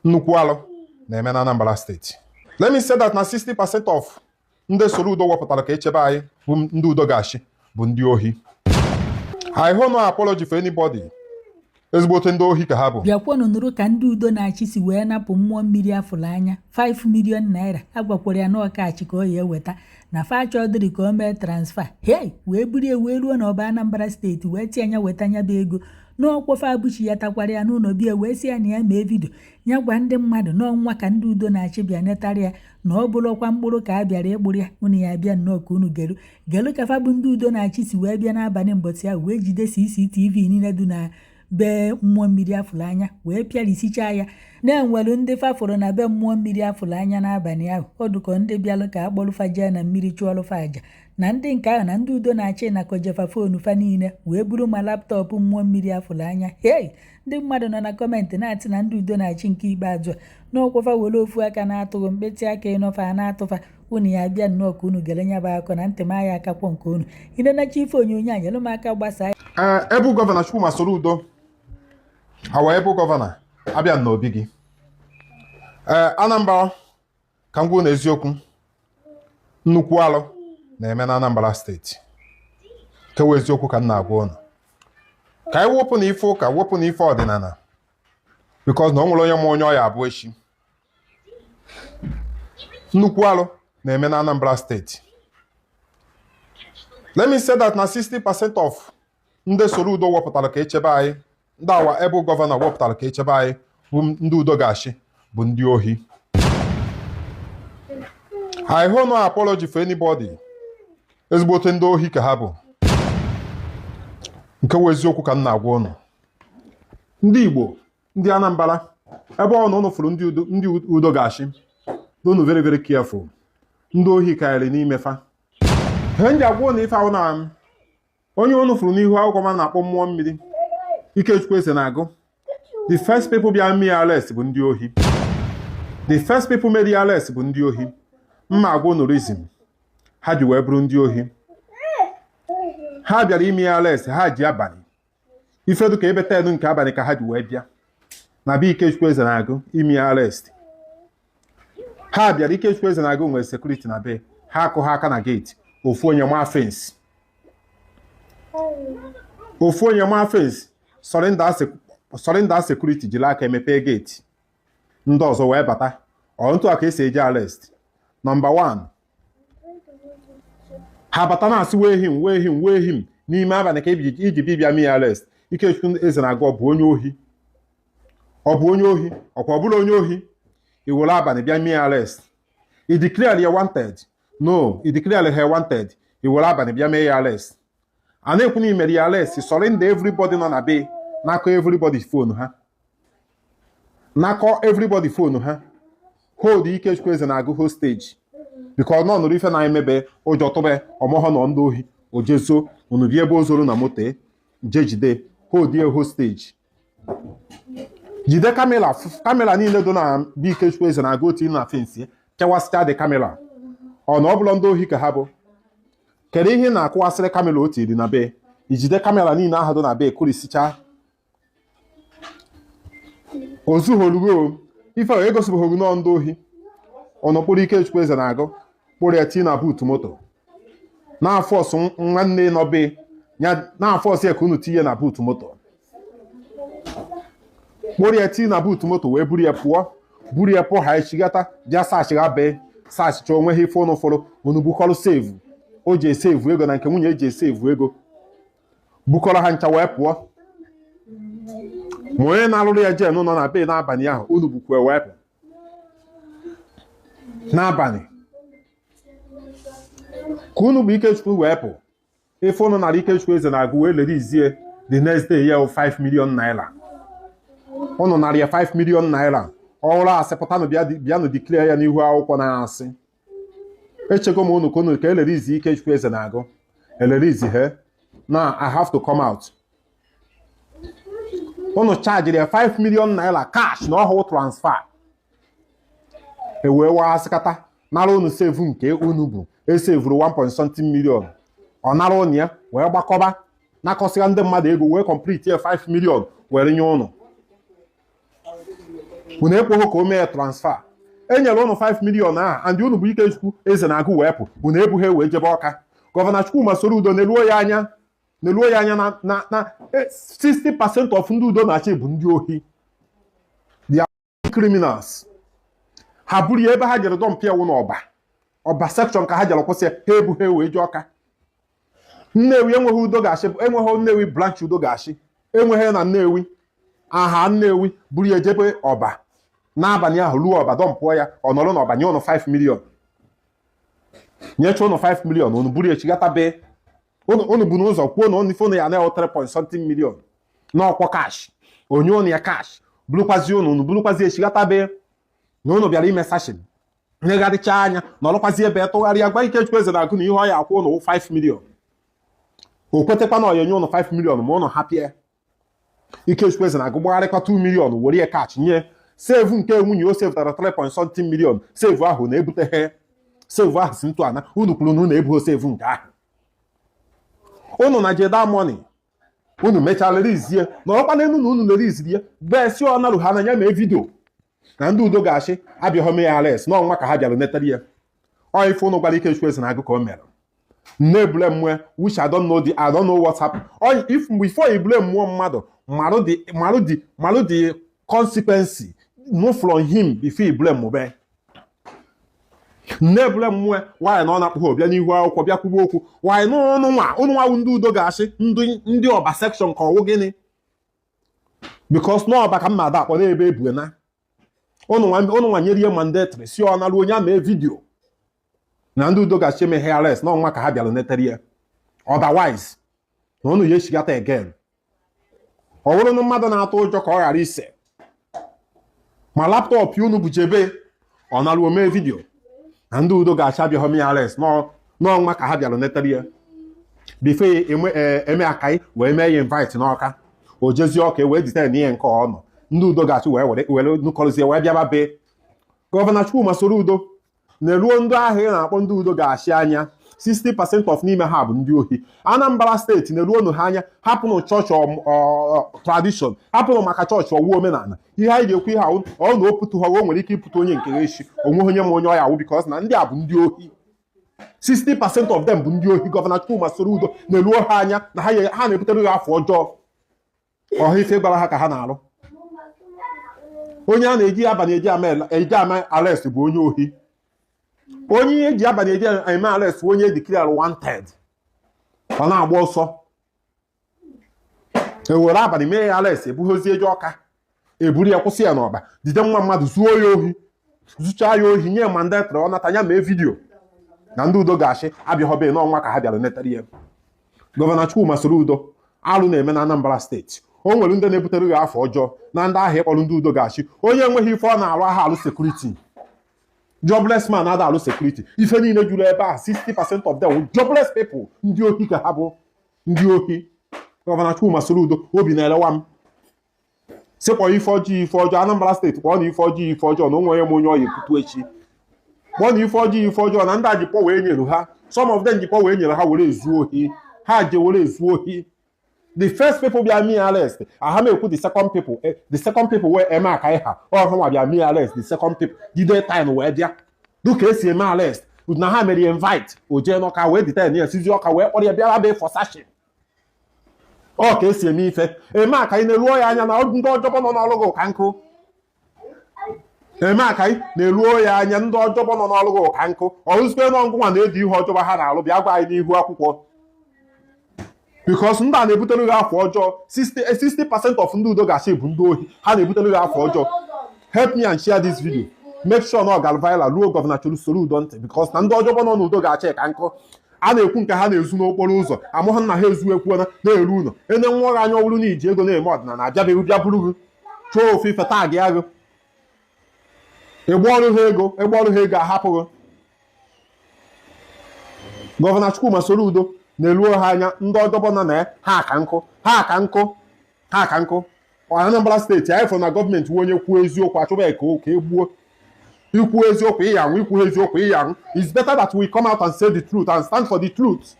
Nnukwu alụ na-eme na Anambra Steeti. Let me say that na 60% of ndị Soludo wepụtara ka echebe anyị bụ ndị udo ga-achị bụ ndị ohi. I hold no apology for anybody. Ezigbote ndị ohi ka ha bụ. Bịakwanụ nụrụ ka ndị udo na-achị si wee napụ mmụọ mmiri afụrụ anya 5 million naira. Agwakwara ya n'ọkachi ka ọ ya eweta na fa chọdịrị ka o mee transfer. Hei, wee buru wee ruo n'ọba Anambra Steeti wee tie anya weta nya bụ ego n'ọkwafa. Abụchi ya takwara ya n'ụlọ bịa wee sị ya na ya mee video ya gwa ndị mmadụ n'ọnwa ka ndị udo na-achị bịa netara ya, na ọ bụrụkwa mkpụrụ ka a bịara ịkpụrụ ya. Unu ya bịa nnọọ ka unu gelu gelu ka fa bụ ndị udo na-achị si wee bịa n'abalị mbọchị ahụ wee jide CCTV niile dị na be mmụọ mmiri afụrụ anya wee pịarisicha ya. Na-enwelu ndị fafụrụ na be mmụọ mmiri afụrụ anya n'abalị ahụ, ọ dụkọ ndị bịalụ ka akpọrụfa jee na mmiri chụọrụfa aja na ndị nke ahụ na ndị udo na-achị na kojefa phone fa niile wee buru ma laptop mmụọ mmiri afụrụ anya. Hei, ndị mmadụ nọ na comment na-atị na ndị udo na-achị nke ikpeazụ a n'ọkwafa were ofu aka na-atụghị mkpịtị aka ịnọfa na-atụfa. Unu ya bịa nnọọ ka unu gere nya bụ akọ na ntị ma ya akakwọ nke unu ịnenacha ife onyonyo a nyere m aka gbasaa. Ee, ebu Gọvanọ Chukwuma Soludo, awa ebu gọvanọ abịa n'obi gị. Ee, Anambra, ka m gwuo na eziokwu, nnukwu alụ na-eme na Anambra Steeti. Kewa eziokwu ka m na-agwa unu, ka anyị wepụ na ife ụka, wepụ na ife ọdịnala, because na o nwere onye ma onye ọ ya abụ echi. Nnukwu alụ na-eme na Anambra Steeti. Let me say that na 60% of ndị Soludo wepụtara ka echebe anyị, ndị awa ebe gọvanọ wepụtara ka echebe anyị bụ ndị udo ga-achị bụ ndị ohi. I hold no apology for anybody. Ezigbote ndị ohi ka ha bụ. Nke wụ eziokwu ka m na-agwa unu. Ndị Igbo, ndị Anambra, ebe ọ na unu fụrụ ndị udo ga-achị, unu very very careful. Ndị ohi karịrị n'ime fa. Ihe m ji agwa unu ife ahụ na onye unu fụrụ n'ihu akwụkwọ ma na-akpọ mmụọ mmiri Ikechukwu Eze na-agụ, the first people bịa mee arrest bụ ndị ohi. The first people made arrest bụ ndị ohi. Mma agwa unu reason ha ji wee bụrụ ndị ohi. Ha bịara ime arrest, ha ji abalị ife dịka ebe 10 nke abalị ka ha ji wee bịa na be Ikechukwu Eze na-agụ ime arrest. Ha bịara, Ikechukwu Eze na-agụ nwere security na be ha, akụ ha aka na gate, ofu onye maa fence, ofu onye maa fence, surrender security jiri aka emepee gate, ndị ọzọ wee bata. Ọ ntụ a ka esi eji arrest. Number 1, ha bata na-asị, "Wee him, wee him, wee him," n'ime abalị ka iji bịa mee arrest. Ikechukwu Eze na-agụ, ọ bụ onye ohi? Ọ bụ onye ohi? Ọkwa ọ bụrụ onye ohi, i were abalị bịa mee arrest. I declare ya wanted? No, i declare ha wanted. I were abalị bịa mee ya arrest. A na-ekwu na imere ya arrest, surrender everybody nọ na be, nakọ everybody phone ha, nakọ everybody phone ha, hold Ikechukwu Eze na-agụ hostage, because nọ nụrụ ife na-emebe ụjọ tụbe ọmọghọ nọ ndị ohi ojezo unu bịa ebe o zoro na moto je jide, hold ya hostage, jide camera, camera niile dị na be Ikechukwu Eze na-agụ otu na fence, kewasịcha dị camera. Ọ na ọ bụla ndị ohi ka ha bụ? Kedu ihe ị na-akụwasịrị camera o tiri na be? Ijide camera niile ahụ dị na be kụrisicha ozugholugo. Ife a egosibụghị nọọ ndị ohi. Ọnụ kpụrụ Ikechukwu Eze na-agụ, kpụrụ ya tii na boot moto, na-afọsụ nwanne nọ be ya, na-afọsụ ya ka unu tinye na boot moto, kpụrụ ya tii na boot moto wee buru ya pụọ, buru ya pụọ. Ha echigata bịa sachigha be, sachicha onwe ha. Ife unu fụrụ, unu bukọrọ safe o ji esevu ego na nke nwunye eji esevu ego, bukọrọ ha ncha wee pụọ. Ma onye na-alụrụ ya gen nọ na be n'abalị ahụ, unu bukwa wee pụ n'abalị ka unu bụ Ikechukwu wee pụ. Ife unu nara Ikechukwu Eze na-agụ wee lerizie the next day ya 5 million naira. Unu nara ya 5 million naira ọhụrụ. Asị pụtanụ bịanụ declare ya n'ihu akwụkwọ na-asị echego m unu ka unu ka elerizi Ikechukwu Eze na-agụ elerizi he na I have to come out. Unu chajiri ya 5 million naira cash na ọhụụ transfer e wee waghasịkata nara unu safe nke unu bụ esevuru 1 point something million. Ọ nara unu ya wee gbakọba nakọsịa ndị mmadụ ego wee complete ya 5 million were nye unu. Unu ekweghị ka o mee transfer. E nyere ụnụ 5 million ahụ, and unu bụ Ikechukwu Ezenagu wee pụ. Unu ebughị wee jebe Ọka. Governor Chukwuma Soludo, na-eluo ya anya, na-eluo ya anya na 60% of ndị udo na-achị bụ ndị ohi. They are criminals. Ha buru ya ebe ha jere dump ewu n'Ọba, Ọba section ka ha jere kwụsị ya. Ha ebughị wee jee Ọka. Nnewi enweghị udo ga-achị, enweghị Nnewi branch udo ga-achị, enweghị na Nnewi. Aha Nnewi buru ya jebe Ọba n'abalị ahụ, ruo Ọba, dumpụọ ya, ọ nọrọ n'Ọba nye ụnụ 5 million, nyecha ụnụ 5 million, unu buru ya chigata be unu bụ n'ụzọ kwuo na ụnụ ife ụnụ ya na 3 point something million n'ọkwọ cash, onye ụnụ ya cash, burukwazi ụnụ, unu burukwazi echigata be na ụnụ bịara ime searching, nyegharịcha anya, nọrọkwazi ebe tụgharịa gwa Ikechukwu Ezenagu na ihe ọ ya akwụ ụnụ 5 million. O kwetekwa na ọ ya enye ụnụ 5 million ma ụnụ hapịa. Ikechukwu Ezenagu gbagharịkwa 2 million were ya cash nye safe nke nwunye o savetara 3 point something million. Safe ahụ na-ebute safe ahụ si ntụ ana. Unu kwuru na unu ebughị safe nke ahụ unu na jeda money. Unu mechaa releasezie, nọrọkwa n'elu na unu releaseri ya besi ọ narụ ha n'anya mee video na ndị udo ga-achị abịaghọ mee ya arrest n'ọnwa ka ha bịara netara ya. Ọ ife unu gwara Ikechukwu Ezenagu ka o mere. Na-ebule mmụọ, which I don't know what happened. Or if before you blame mmụọ mmadụ, marụ the consequence, know from him before you blame mụbe. Na-ebule mmụọ nwaanyị na ọ na-akpụghị bịa n'ihu akwụkwọ bịa kwuba okwu nwaanyị na ụnụ nwa, ụnụ nwa ndị udo ga-achị, ndị Ọba section ka ọwụ gịnị? Because n'Ọba ka mma ada akpọ n'ebe ebue na ụnụ nwa nyere ihe mandatory si ọ narụ onye a mee video na ndị udo ga-achị emeghe arrest n'ọnwa ka ha bịara netere ya, otherwise na ụnụ ya echigata again. Ọ bụrụ na mmadụ na-atụ ụjọ ka ọ ghara ise ma laptop unu bụ jebe, ọ naruo mee video na ndị udo ga-achị abịaghọ mee arrest n'ọnwa ka ha bịara netere ya before eme akai wee mee ya invite n'Ọka. O jezie Ọka wee detain ihe nke ọ nọ, ndị udo ga-achị wee were were nukọrọzie wee bịaba be Governor Chukwuma Soludo. Na-eruo ndị ahụ ị na-akpọ ndị udo ga-achị anya, 60% of n'ime ha bụ ndị ohi. Anambra Steeti, na-eruonu ha anya. Hapụnụ chọọchị tradition, hapụnụ maka chọọchị ọwụ omenala. Ihe anyị ga-ekwu, ihe ahụ ọ na opụtụ ha, o nwere ike ịpụta onye nke echi, onwe onye ma onye ọya awụ, because na ndị a bụ ndị ohi. 60% of them bụ ndị ohi. Governor Chukwuma Soludo, na-eruo ha anya na ha na-ebutere ha afọ ọjọọ. Ọha ife gwara ha ka ha na-arụ. Onye a na-eji abalị eji ama arrest bụ onye ohi. Onye ihe eji abalị eji eme arrest bụ onye declare wanted, ọ na-agba ọsọ, ewere abalị mee ya arrest, ebughozie eje Ọka, eburu ya kwụsị ya n'Ọba, jide nwa mmadụ, zuo ya ohi, zụchaa ya ohi, nye mandatory, ọ nata ya mee video na ndị udo ga-achị abịaghọbe n'ọnwa ka ha bịara netara ya. Governor Chukwuma Soludo, alụ na-eme na Anambra Steeti. O nwere ndị na-ebutere ya afọ ọjọọ na ndị ahụ ịkpọrọ ndị udo ga-achị. Onye enweghị ife ọ na-arụ aha alụ security, jobless man ada alụ security. Ife niile juru ebe ahụ, 60% of them were jobless people, ndị ohi ka ha bụ, ndị ohi. Governor Chukwuma Soludo, obi na-elewa m sị kpọọ ife ọjọọ ife ọjọọ. Anambra Steeti, kpọọ na ife ọjọọ ife ọjọọ, na onwe onye ma onye ọya ekwutu echi. Kpọọ na ife ọjọọ ife ọjọọ, na ndị a jikpọ wee nyere ha, some of them jikpọ wee nyere ha were ezu ohi, ha je were ezu ohi. The first people bịa mee arrest, aha m ekwu, the second people, the second people wee eme aka ha ọ ha nwa bịa mee arrest. The second people jide time wee bịa dịka esi eme arrest na ha mere invite, o jee n'Ọka wee detain ya, sizi Ọka wee kpọrọ ya bịara be for searching. Ọ ka esi eme ife eme aka ị na-eruo ya anya na ndị ọjọbọ nọ n'ọrụ gị ụka nkụ. Eme aka ị na-eruo ya anya, ndị ọjọbọ nọ n'ọrụ gị ụka nkụ. Ọrụzikwe na ọngụnwa na-edi ihe ọjọbọ ha na-alụ, bịa gwa anyị n'ihu akwụkwọ, because ndị a na-ebutere gị afọ ọjọọ. 60% of ndị udo ga-achị bụ ndị ohi, ha na-ebutere gị afọ ọjọọ. Help me and share this video. Make sure na ọ gara viral ruo Governor Soludo ntị, because na ndị ọjọbọ nọ n'udo ga-achị ka nkụ. A na-ekwu nke ha na-ezu n'okporo ụzọ, amụghị nna ha ezu ekwuona na-eru ụlọ ene nwa gị anya. Ọbụrụ na iji ego na-eme ọdịnala, abịabeghị bịa buru gị chọọ ofu ife taa gị agụ egbe ọrụ ha ego, egbe ọrụ ha ego ahapụghị. Governor Chukwuma Soludo, na-eruo ha anya, ndị ọjọbọ nọ na ya, ha ka nkụ, ha ka nkụ, ha ka nkụ. Anambra Steeti, anyị fụrụ na gọọmenti nwe onye kwuo eziokwu achụba ya ka e gbuo. Ikwu eziokwu, ịya anwụ. Ikwu eziokwu, ịya anwụ. It's better that we come out and say the truth and stand for the truth.